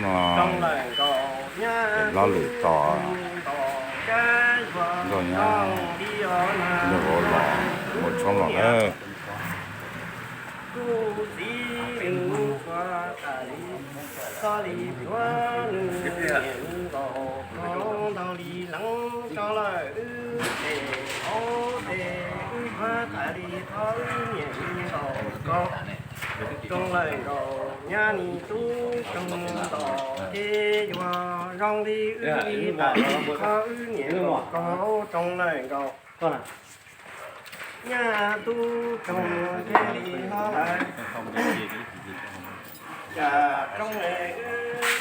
No, hlob Lwm tos nkauj nyab, nws vauv los mus tshoob los lawm. Kuv txiv nws tshuav tas li, txog li cuav nws niam nkaus, ntaus li leev tso lawm wb tes hauv tes, wb tshuav tas li thov wb niam nkaus ko. Roos lawm nkaus nyab nis tub roos nkaus ces yuav zoo li wb li tas li thov wb niam nkaus ko. Roos lawm nkaus nyab tub roos ces li hlob lawm. Cas roos lawm wb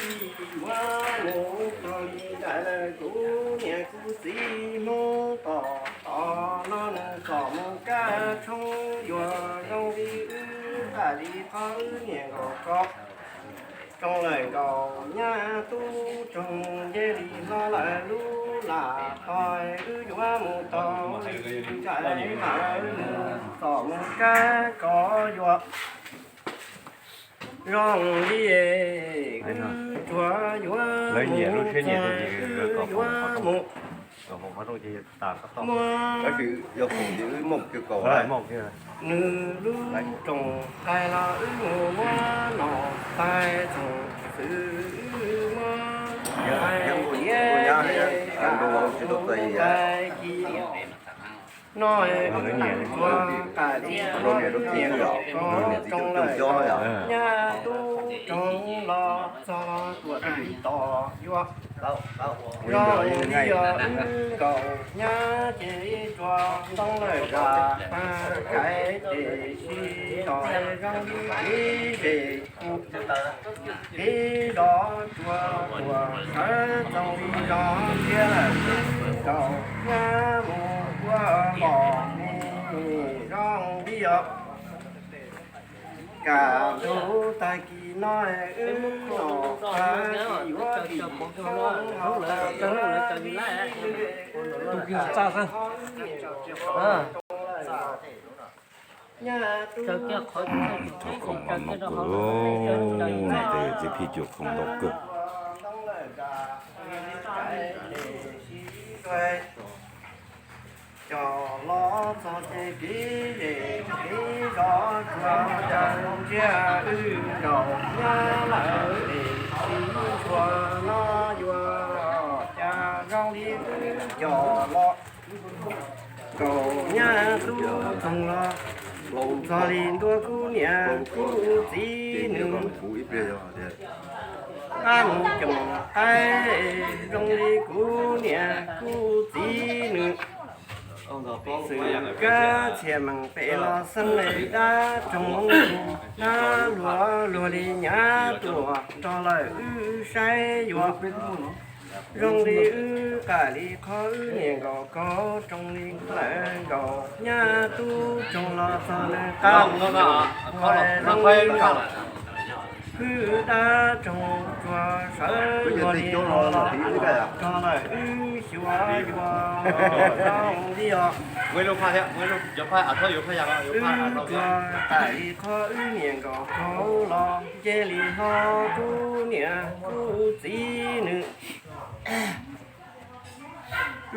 li yuav mus txog li ntawd lawm, kuv niam kuv txiv Hmoob tom tod no nws txom mus kab tshoob, yuav zoo li wb tas li thov wb niam nkaus ko. Roos lawm nkaus nyab tub roos ces li hlob lawm, lub lam tog wb yuav mus tau li ntawd lawm, nws txom mus kab ko yuav zoo li wb tsuas yuav mus, wb yuav mus. Muab nws lub roos tais los wb mus muab no tais txoos xwb, wb muab tais tiav ces kam tais ci no, wb tsuas kam li wb niam nkaus ko. Roos lawm nyab tub roos los txog tuam tim tos yuav zoo li yog wb nkaus nyab ces tsuas ntoo lawm zam tag kais tes sis zos zoo li kev zes kuv, kev zos tsuas tuam sawv txoos li zos ntsia lawm wb nkaus nyab mus ua npom ne, zoo li yog kam ntug tag kis no wb los tag kis yuav tim tshoob los tag kis Thov khoom los no kawg, no tes txiv phij cuam khoom ntau kawg. Cov los txog ces kev zes kev zos tsuas caw ntsia wb nkaus nyab lawm es tsis tshua no yuav cas zoo li wb cov los. Nkaus nyab tub txoos los txog li ntua kuv niam kuv txiv nws, qab mus coom qaib zoo li kuv niam kuv txiv nws. Xwm kab txhiaj meem pem los xeeb dab roog, dab luag luag li nyav tuaj rau lawm wb saib yuav zoo li wb qab li qhov wb niam nkaus ko. Roos li lawm nkaus nyab tub tsoog los txog nws qab mus, zoo li wb dab tsoog tsuas sawv luag li los rau lawm wb xyuas yuav zoo li os. Wb tsuas qab li qhov wb niam nkaus ko los nce li hlo kuv niam kuv txiv nws.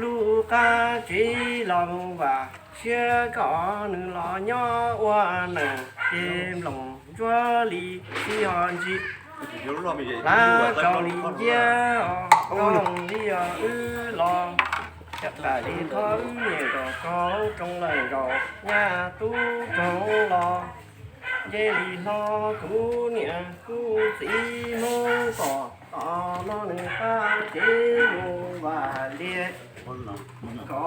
Lub qab tsev los mus vam siab kom nws los nyob ua neej ces nplooj ntsuab li tsis ho ntsis. Lav rau li nciab os, zoo li os wb los. Qab li qhov wb niam nkaus ko. Roos lawm nkaus nyab tub tsoog los nce li hlo kuv niam kuv txiv hnub tom tom no nws qab tsev mus vam liaj ko.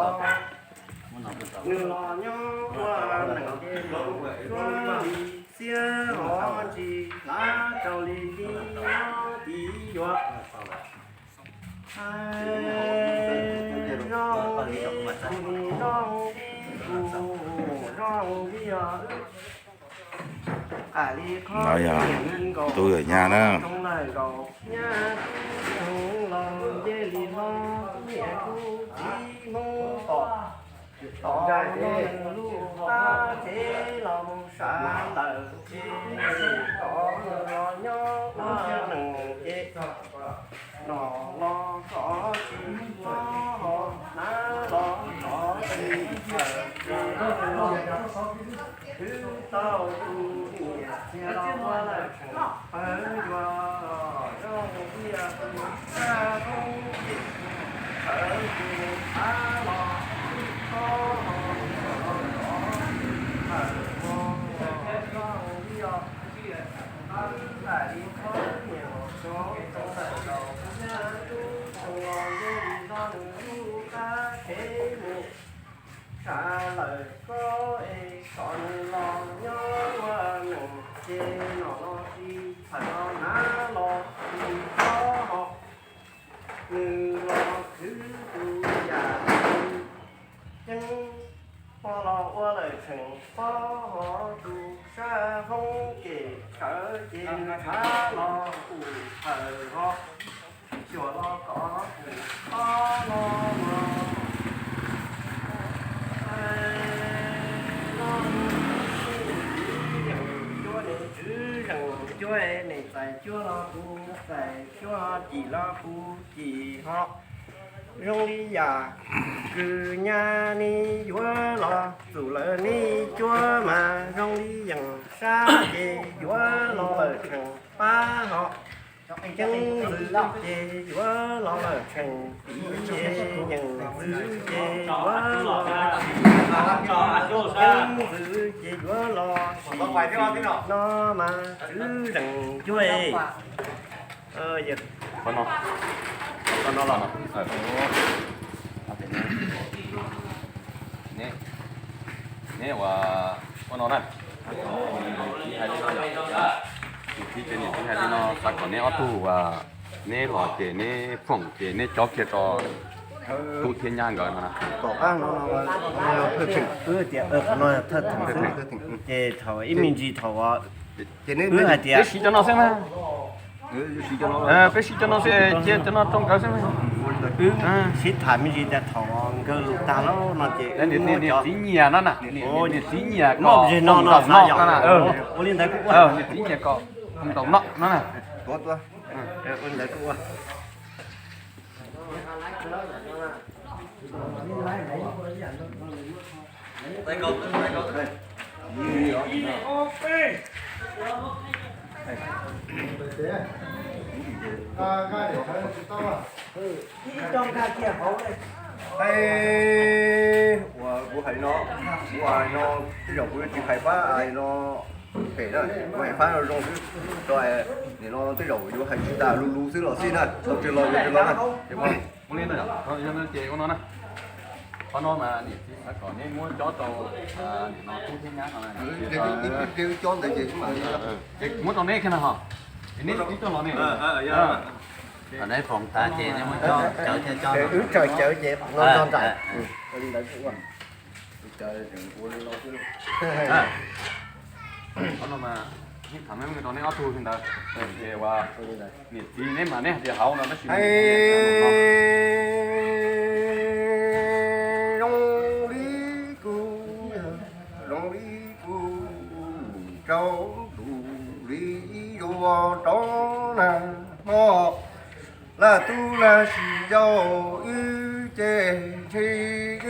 Nws los nyob ua neej ces nplooj ntsuab li xiab hov ntsis lav rau li li hov tiv yuav. Zoo li kuv, zoo li kuv, zoo li os. Qab li qhov wb niam nkaus ko. Roos lawm nkaus nyab tub tsoog los nce li hlo kuv niam kuv txiv hnub tom tom no nws lub qab tsev los mus sab lawm ces kom nws los nyob ua neej ces Nom los kom tsis txhob ho, hnav los kom tsis txawm, ces khwv tau tus niam txiag los ua lawm tseem pawv yuav, zoo li yog tus sab hoob ces txawv ces hnav los tsis txhob ho, hnav los kom tsis txawm, zoo li yog Npam li qhov niam los tso rau ntawm nraud, yog tub xyoo los nce li no nws lub qab tsev mus tshav lawm koj es kom nws los nyob ua neej ces nom los tsis txhawm los hnav los tsis txhob ho, nws los khwv tus yam ceeb, ho los ua lawm tseem txhob ho, tus sab hoob ces txawv ces ntshav los tus txhawm ho, xyuas los kom tus txhob no los. Cuab ne tswv zeem cuab, ne txais cuab los kuv txais cuab, cim los kuv cim ho. Zoo li yam kws nyab neb yuav los txum lawm neb cuab mas zoo li yeem sab ces yuav los lawm tseem pab ho. Ceeb ntxwv ces yuav los lawm tseem piv, yeem ntxwv ces yuav los tsis ho, ceeb ntxwv ces yuav los sim no mas tswv zeem cuab. Qhov no, qhov no los no. Neb, neb ua, ua no na. Niam txiv hais li no, niam txiv ces niam txiv hais li no, xav kom neb ob tug uas neb los ces neb foom ces neb cob kiag rau tub thiab nyab nkawd no na. Tom qab no no, thawj theem, wb tias qhov no thawj theem xwb. Ces thaum ib me ntsis thaum wb hais tias peb siv cov no xwb mas, peb siv cov no xwb, cia cov no rau nkawd xwb mas. Wb sib tham me ntsis tias thaum nkawd lus tag lawm no ces niam txiv nyiam no na, niam txiv nyiam kom ntaus no na, ua li ntawd kuj ua, niam txiv nyiam kom ntaus no no na. Ua li ntawd kuj ua. Ua kuv hais no, kuv hais no, tej zaum kuv yuav tsis hais fab hais no phem na, kuv hais fab no zoo xwb, rau nim no tej zaum yuav hais tsis tas lus lus xwb los xij na, tau tsis los yuav tsis los na. Ua li no, ces ua no na. Qhov no mas niam txiv xav kom neb muab cob rau nim no tub thiab nyab no. Cob ntawd ces muab rau neb kiag na ho. Neb ib tug los ne. Neb foom tas ces neb muab cob, cawv thiab cob, wb tsaws cawv ces no nrog nraim. Ua li ntawd kuj ua. Qhov no mas yeej tham meej rau neb ob tug li ntawd. Ces ua niam txiv neb mas neb hais tias hauv no tab sis zoo li kuv, zoo li kuv rau tus li yuav rau na hmo. Laj tub laj sim yau wb ces ntshe wb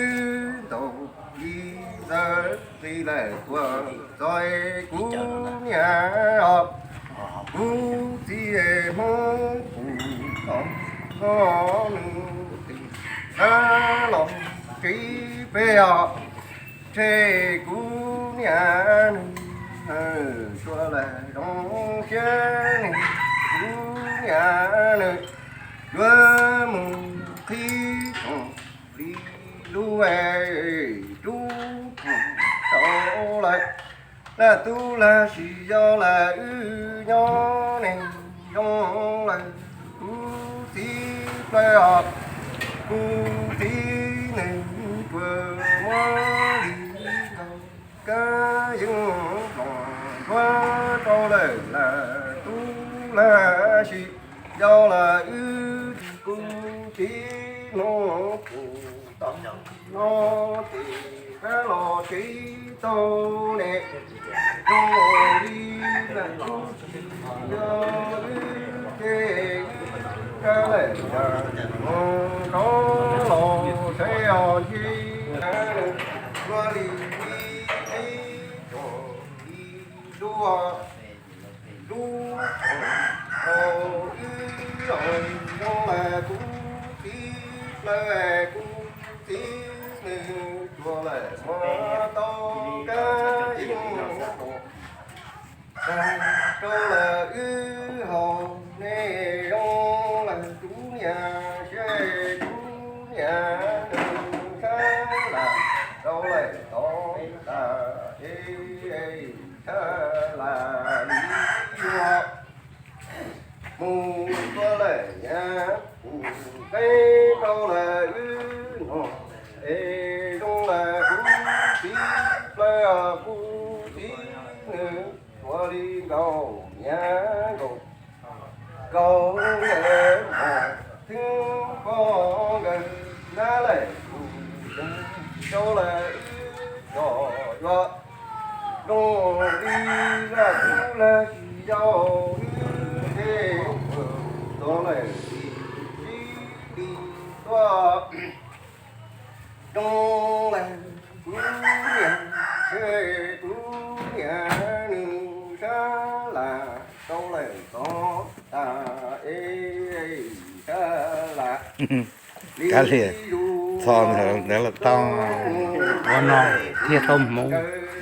ntaus li ntawd li lawm tuaj txog kuv niam os. Kuv txiv Hmoob kuv tau noj nws tis dab los tsis peb os. Ntshe kuv niam nws suav lawm zoo siab nws, kuv niam nws yuav mus qhib tsoom li lub rub rau lawm. Laj tub laj sim yau lawm wb nyob neeg zoo lawm, kuv txiv plaws os, kuv txiv nws tsuas muab li ntau kab yeej hloov nruab rau lawm. Laj tub laj sim yau lawm wb, kuv txiv no kuv tau no tis dab los tsis tau ne, zoo li laj tub yau wb ces Lawm yog mus rau los tsheb os ntshe, ua li ib tsoom ib lub, lub tsoom rau wb los zoo mas kuv txiv plaws kuv txiv nws tuag lawm muab tau kab ib mus rau lawm wb haus nej zoo lawm kuv niam seb kuv niam nws sab lam rau lawm tod tas es sab lam li yuav mus tua lawm nyab kuv qeb rau lawm wb no es zoo lawm kuv txiv plaws kuv txiv nws ua li nkaus nyab nkaus nkaus nkawd mos thwb pog nkawd nab lawm kuv yog rau lawm wb tsom yuav zoo li laj kub laj tsis yau wb ces txog lawm tsis sib li tuaj zoo lawm kuv niam seb kuv niam nws sab lam rau lawm tod tas es sab lam li zus txog ntawd lawm tau ua no thiaj tau hmoov,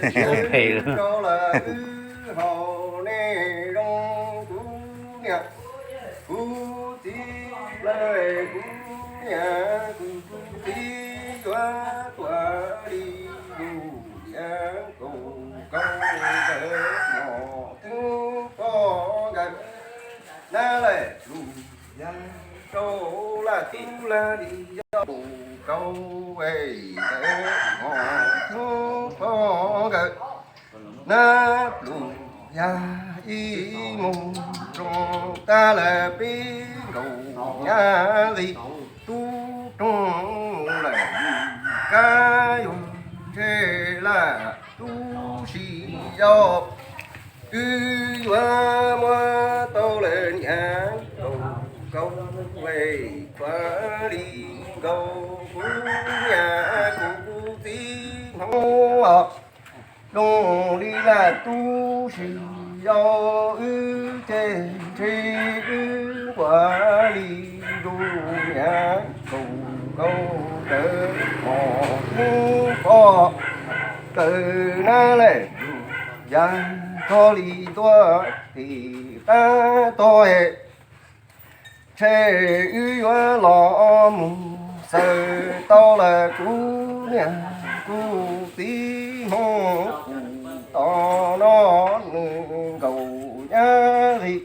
tsis ua phem lawm. Rau lawm wb haus nej zoo kuv niam kuv txiv lawm kuv niam kuv kuv txiv yuav tuav li lus liav nkaus nkaus nkawd mos thwb pog nkawd nab lawm lus yag rau laj tub laj li yog nkaus nkaus nkawd mos thwb pog nkawd nab lus yag ib mus roos tag lawm peb nkaus nyab li tub roog mus lawm kab yuav ntshe laj tub si yau wb yuav muab tau lawm niam nkaus nkaus es khuav li nkaus kuv niam kuv kuv txiv hmoov os. Zoo li laj tub si yau wb ces ntshe wb nquag li zus niam nkaus nkaus nkawd mos thwb pog nkawd nab lawm yag txog li tuaj tim qab tog ntshe wb yuav los mus xaws tau lawm kuv niam kuv txiv hmoov kuv tos no nws nkaus nyab li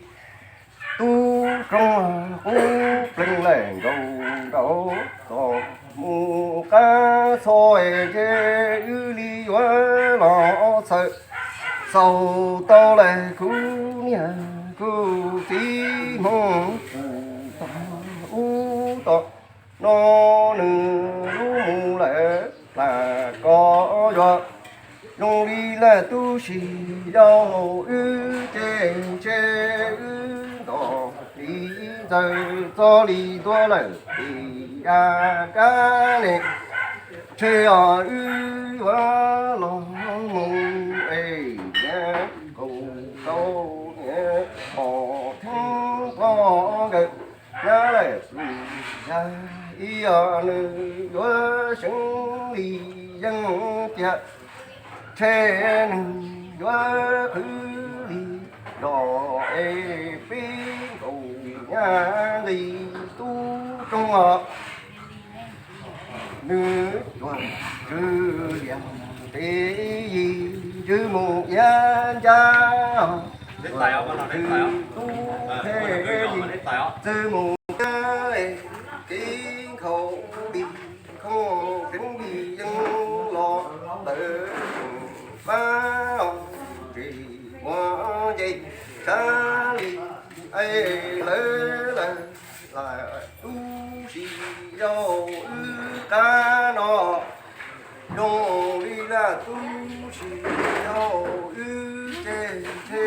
tub roog qub pleeg lawm nkaus nkaus txog mus qab txhua ntshe wb li yuav los xaws xaus tau lawm kuv niam kuv txiv hmoov kuv tos ub tos no nws lub mus lawm plam kos yuav zoo li laj tub si yau wb ces ntshe wb ntos li ntxaws txog li tuaj lawm tim yav kab ne ntshe os wb yuav los mus es niam nkaus tau niam mos thwb pog nkawd nyab lawm lus yag ib os nws yuav seev li yeej tiag ntshe nws yuav qhwv li zos es peb nkaus nyab li tub roog os. Nws tuag tsw lias peb yim tsw mus iab ncab, tsw tub peb yim tsw mus iab kev nkhaus li khooj seev li yeej los ntawd pab os tsis muaj nce sab li es lawv lawm laj tub si yau wb qab no zoo li laj tub si yau wb ces ntshe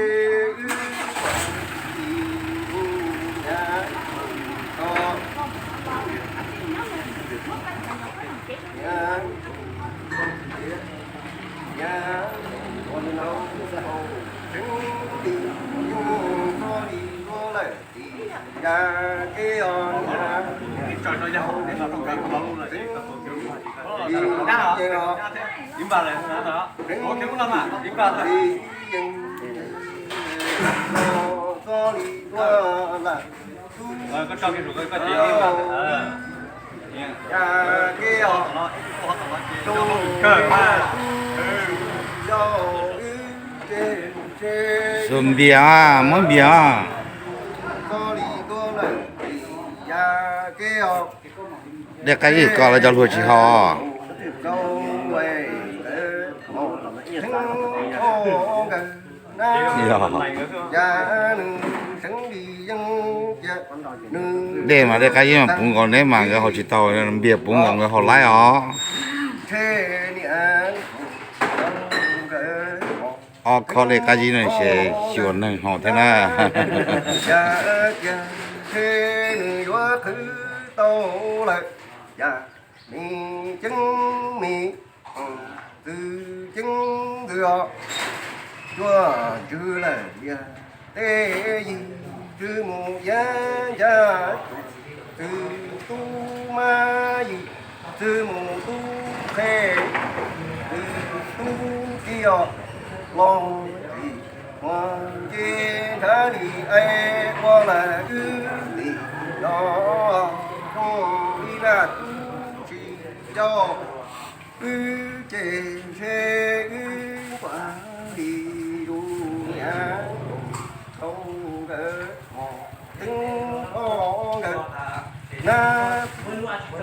wb tus nyab tus Xus npias, muab npias. Dej qab zib ko los cov hluas tsis haus. Dej mas dej qab zib mas puv nkaus neb mas nkawd haus tsis tau, npias puv nkaus nkawd haus laib os. Ob khob dej qab zib no ces xyuas neeg haus thiab na. Nws yuav qhwv tau lawm, yam mi ceeb mi, ntxwv ceeb ntxwv os, cuaj ntsws lawm lias tej yig, ntsws mus iav ncav, ntxwv tub mab yig, ntxwv mus tub qhe, ntxwv tub ci os, los tsis muaj nce ntshav li, ai ua lawm wb li no, zoo li laj tub tsis yau, wb ces ntshe wb nquag li zus niam, tau nkawd mos teeb poj nkawd na,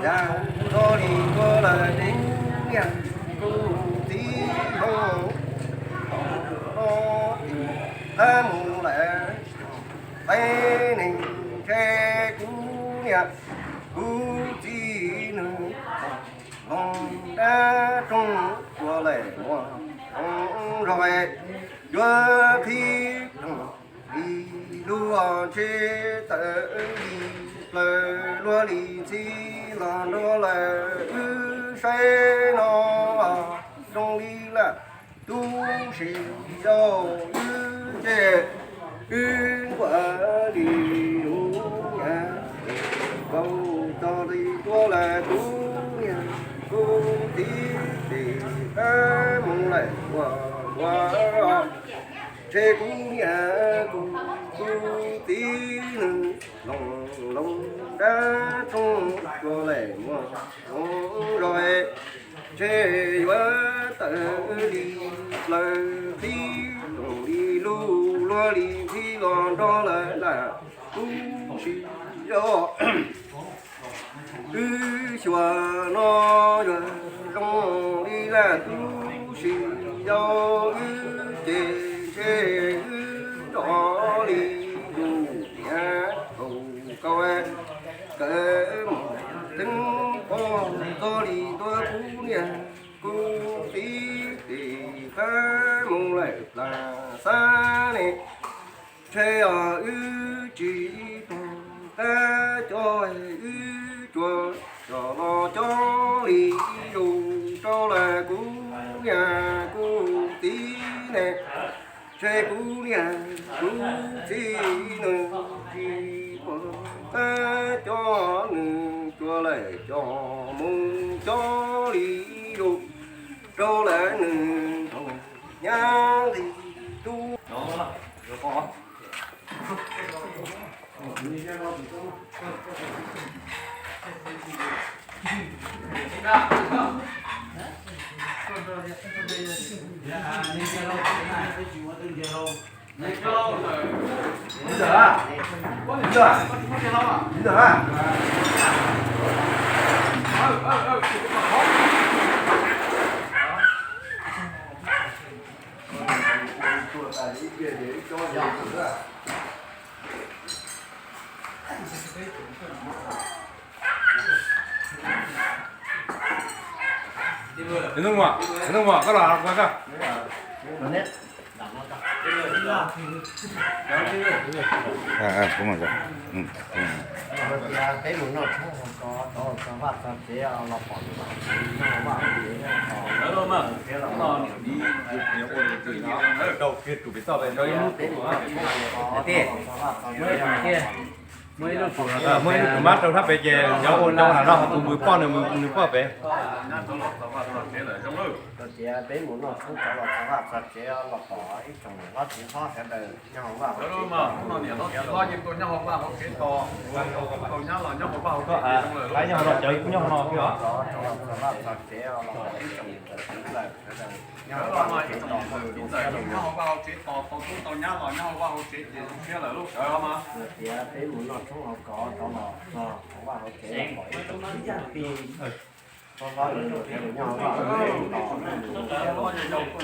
yam txog li ua lawm kuv niam kuv txiv hlob, qab mus lawm, peb neeg ntshe kuv niam kuv txiv nws hloov dab roog ua lawm muaj hloov zog, yuav qhib roog li lub ntshe tawm li plaws luag li ntxhi los nrog lawm wb saib no, zoo li laj tub tsis yau, wb ces wb nquag li zus niam, tau txog li ua lawm kuv niam kuv txiv ces qab mus lawm ua ua, ntshe kuv niam kuv kuv txiv nws hloov hloov dab roog ua lawm muaj hloov zog, ntshe yuav tawm li plaws qhib roog li lub luag li ntxhi los nrog lawm laj tub tsis yau. Wb xyuas no yuav zoo li laj tub tsis yau, wb ces ntshe wb nrov li zus niam kaus kaus, kawg mos teeb poj txog li ntua kuv niam kuv txiv ces qab mus lawm plas xab ne. Ntshe os wb tsis pom qab cov, wb tsuas coj los coj li zus rau lawm kuv niam kuv txiv ne. Ntshe kuv niam kuv txiv nws tsis pom qab coj, nws tsuas lawm coj mus coj li zus rau lawm nws tus nyab li tub. Nws mus, nws mus, koj los koj. Peb mus noj tshoob hauv kos rov txog vaj txog tsev los pom nyob hauv vaj hauv tsev. Muaj ib tug mab rau sab pem ces nyob ua nyob hauv no, tus poj nws, nws poj pem. Tias peb mus noj tshoob rov los txog vaj txog tsev los pom ib tsoom hlob txiv hlob sawv daws nyob hauv vaj hauv tsev. Hlob txiv hlob ces tuaj nyob hauv vaj hauv tsev tos, tau nyab los nyob hauv vaj hauv tsev ces zoo lawm. Nyob hauv no, cov nyob hauv no thiab. Rov los txog vaj txog tsev los pom ib tsoom txiv ntxawm sawv daws nyob hauv vaj hauv tsev tos, nyob hauv vaj hauv tsev tos, tau tub tau nyab los nyob hauv vaj hauv tsev ces zoo siab lawm lauj sawv mas. Tias peb mus noj tshoob hauv kos rov los txog hauv vaj hauv tsev los pom ib tsoom txiv ntxawm tij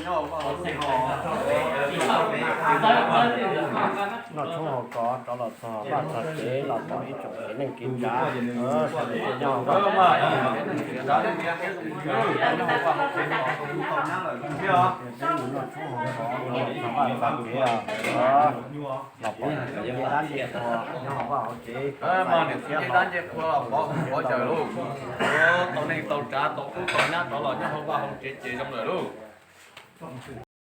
nyob hauv vaj hauv tsev tos. Noj tshoob hauv kos rov los txog vaj txog tsev los pom ib tsoom txiv neej txiv tsav sawv daws nyob hauv vaj hauv tsev. Noj tshoob hauv kos rov los txog vaj txog tsev los pom ib tsoom dab ntxaij qhua nyob hauv vaj hauv tsev. Mas niam txiv dab ntxaij qhua los pov hwm pov yawm lauj. Tau neej tau tsav tau tub tau nyab rov los nyob hauv vaj hauv tsev ces zoo lawm lauj.